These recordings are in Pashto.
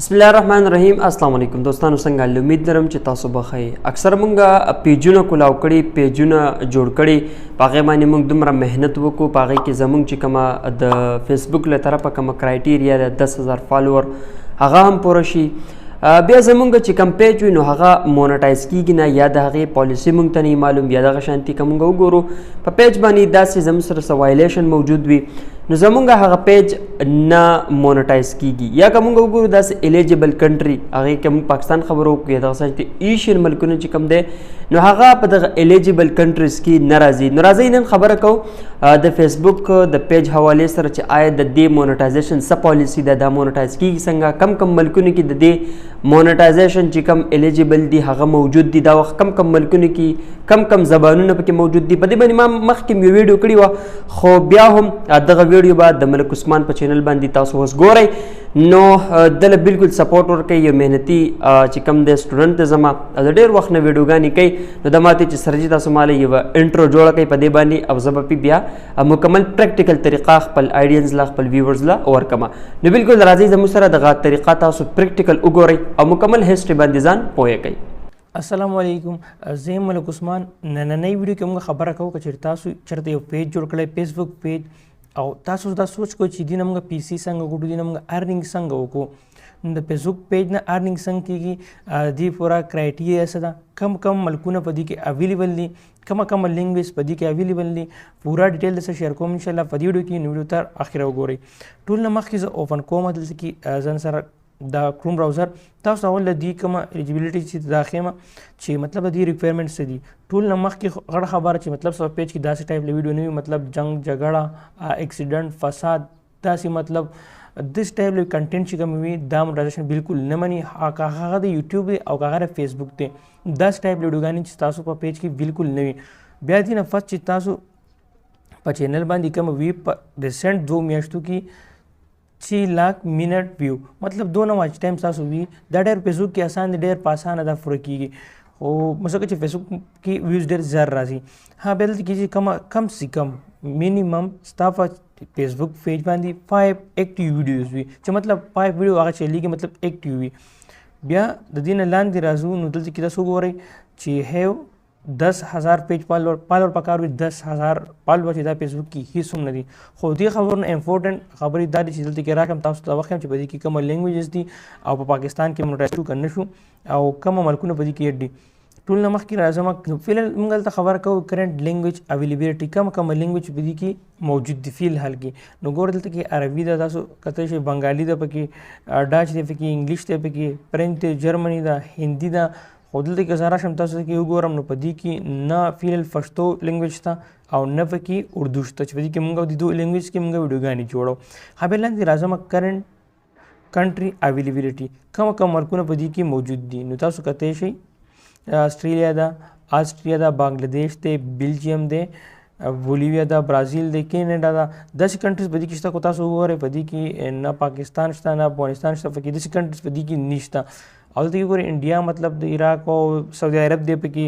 بسم الله الرحمن الرحیم. السلام علیکم دوستانو، څنګه؟ امید لرم چې تاسو به ښه یئ. اکثر مونږه پیجونه کولاو کړي، پیجونه جوړ کړي، په هغې باندې مونږ دومره محنت وکړو، په هغې کې زمونږ چې کومه د فیسبوک له طرفه کومه criteria ده 10,000 follower هغه هم پوره شي، بیا زمونږ چې کوم پیج وي نو هغه monetize کیږي نه، یا د هغې پالیسي مونږ ته نه معلوم، یا دغه شانتي که مونږ وګورو په پیج باندې داسې زموږ سره څه violation موجود وي نو زمونږ هغه پیج نه monetize کیږي. یا که مونږ وګورو داسې eligible country هغې که مونږ پاکستان خبرو وکړو یا دغه شانتي Asian ملکونه چې کوم دی نو هغه په دغه eligible countries کې نه راځي. نو راځئ نن خبره کوو د فیسبوک د پیج حوالې سره چې آیا د دې monetization څه پالیسي ده، دا monetize کیږي څنګه، کم کم ملکونو کې د دې monetization چې کم eligible دي هغه موجود دي، دا وخت کم کم ملکونو کې کم کم زبانونه پکې موجود دي. په دې باندې ما مخکې یو ویډیو کړې وه، خو بیا هم دغه ویډیو به د ملک عثمان په چینل باندې تاسو اوس ګورئ، نو دله بالکل support ورکوي. یو محنتي چې کوم دی student دی زما، د ډېر وخت نه ویډیوګانې کوي، نو دا ماته چې سرجي تاسو ماله یوه intro جوړه کړئ په دې باندې او زه به پې بیا مکمل practical طریقه خپل audience له خپل viewers له ورکړم. نو بالکل راځئ زموږ سره دغه طریقه تاسو practical وګورئ او مکمل history باندې ځان پوه کړئ. السلام علیکم، زه یم ملک عثمان. نننۍ ویډیو کې موږ خبره کوو که چېرې تاسو چېرته یو پیج جوړ کړی فیسبوک پیج او تاسو دا سوچ کوئ چې دې نه موږ پیسې څنګه ګټو، دې نه موږ earning څنګه وکړو. نو د فیسبوک پیج نه earning څنګه کېږي، دې پوره criteria څه ده، کم کم ملکونه په دې کې available دي، کومه کومه language په دې کې available دي، پوره detail درسره share کوم انشاءالله په دې ویډیو کې. نو ویډیو تر اخره وګورئ. ټول نه مخکې زه open کوم دلته کې ځان سره دا Chrome browser. تاسو اول له دې کومه eligibility چې دا ښیم چې مطلب د دې requirement څه دي. ټول نه مخکې غټه خبره چې مطلب څه پیج کې داسې ټایپ له ویډیو نه وي، مطلب جنگ، جګړه، accident، فساد، داسې مطلب داسې ټایپ له content چې کوم وي دا monetization بالکل نه مني، که هغه د یوټیوب دی او که هغه د فیسبوک دی، داسې ټایپ له ویډیوګانې چې تاسو په پیج کې بالکل نه وي. بیا دې نه فرض چې تاسو په چینل باندې کوم وي په recent 2 میاشتو کې 6 لاک منټ view، مطلب دونه watch time تاسو وي، دا ډېر فیسبوک کې اسان دی، ډېر په اسانه دا پوره کېږي. خو مثلا چې فیسبوک کې views ډېر زر راځي. ها بیا دلته کې چې کم سي کم minimum ستا په فیسبوک پیج باندې 5 active videos وي، چې مطلب 5 ویډیو هغه چلیږي مطلب active وي. بیا د دې نه لاندې راځو نو دلته کې تاسو وګورئ چې have 10,000 page follower پکار وي، 10,000 follower چې دا فیسبوک کې هیڅ هم نه دي. خو دې خبرو نه important خبرې دا دي چې دلته کې راکم تاسو ته وښیم چې په دې کې کومه languages دي او په پاکستان کې monetize شو که نه شو او کومه ملکونه په دې کې add دي. ټول نه مخکې راځم، نو فعلاً موږ دلته خبره کوو current language availability، کومه کومه language په دې کې موجود دي فی الحال کې. نو ګوره دلته کې عربي ده، تاسو کتلی شئ، بنګالي ده پکې، Dutch دی پکې، English دی پکې، French دی، جرمني ده، هندي ده. خو دلته کې زه راشم تاسو کې وګورم نو په دې کې نه فعلاً پښتو language شته او نه پکې اردو شته، چې په دې کې موږ د دوه language کې موږ ویډیوګانې جوړو. ها بیا لاندې راځم current country availability، کوم کوم ملکونه په دې کې موجود دي. نو تاسو کتلی شئ اسټرالیا ده، آسټریا ده، بنګلادیش دی، بلجیم دی، بولیویا ده، برازیل دی، کینیډا ده، داسې countries په دې کې شته. خو تاسو وګورئ په دې کې نه پاکستان شته نه افغانستان شته، پکې داسې countries په دې کې نشته. او دلته کې ګورئ انډیا مطلب د عراق او سعودي عرب دی پکې،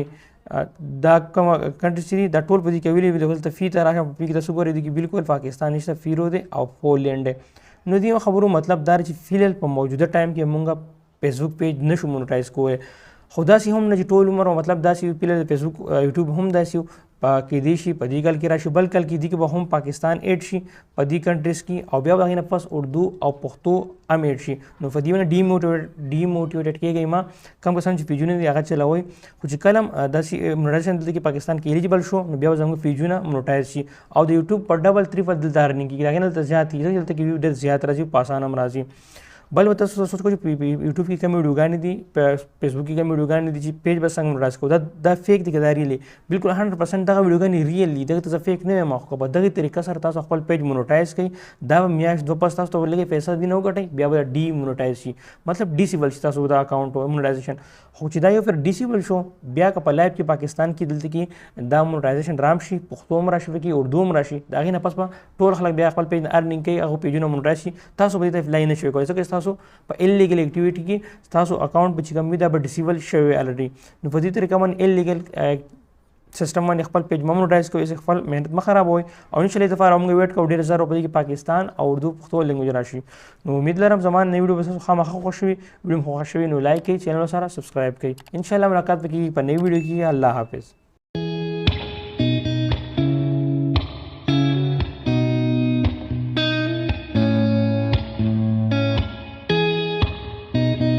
دا کومه countries چې دي دا ټول په دې کې available دي. دلته فی ته راشم، په فی کې تاسو ګورئ دې کې بالکل پاکستان نشته، فیرو دی او پولینډ دی. نو دې خبرو مطلب دا دی چې فعلاً په موجوده ټایم کې مونږ فیسبوک پیج نشو monetize کولی. خو داسې هم نه چې ټول عمر مطلب داسې وي، فعلاً د فیسبوک یوټیوب هم داسې وو، په کېدی شي په دې کال کې راشي، بل کال کې دې کې به هم پاکستان add شي په دې countries کې، او بیا به هغې نه پس اردو او پښتو هم add شي. نو په دې باندې demotivated کېږئ ما، کم کسان چې پیجونه دي هغه چلوئ. خو چې کله هم داسې monetization دلته کې پاکستان کې eligible شو نو بیا به زموږ پیجونه monetize شي او د یوټیوب په double triple دلته earning کېږي، هغې نه دلته زیات کېږي، دلته کې view ډېر زیات راځي، په اسانه هم راځي. بل به تاسو سوچ کوئ چې یوټیوب کې کومې ویډیوګانې دي، په فیسبوک کې کومې ویډیوګانې دي چې پیج به څنګه monetize کوو، دا fake دي که دا real دي؟ بالکل 100% دغه ویډیوګانې real دي، دغه ته زه fake نه وایم. خو په دغې طریقه سره تاسو خپل پیج monetize کړئ، دا به میاشت دوه پس تاسو ته لږې پیسې دې نه وګټئ، بیا به demonetize شي، مطلب disable شي تاسو دا account monetization. خو چې دا یو پھر disable شو، بیا که په live کې پاکستان کې دلته کې دا monetization رام شي، پښتو هم راشي پکې، اردو هم راشي، د هغې نه پس به ټول خلک بیا خپل پیج earning کوي، هغه پیجونه monetize شي، تاسو به دې ته apply نه شئ کولی، ځکه تاسو په illegal activity کې ستاسو account به چې کوم وي دا به disable شوی already. نو په دې طریقه باندې illegal سیستم باندې خپل پیج مونټایز کوئ، خپل محنت مه خرابوئ. او ان شاء الله لپاره موږ ویټ کوو ډېر زر په دې کې پاکستان او اردو پښتو لینګویج راشي. نو امید لرم زما نوې ویډیو به تاسو خامخا خوښ شي. ویډیو مو خوښ شوي نو لایک کړئ، چینل سره سبسکرایب کړئ. ان شاء الله ملاقات به کیږي په نوې ویډیو کې. الله حافظ.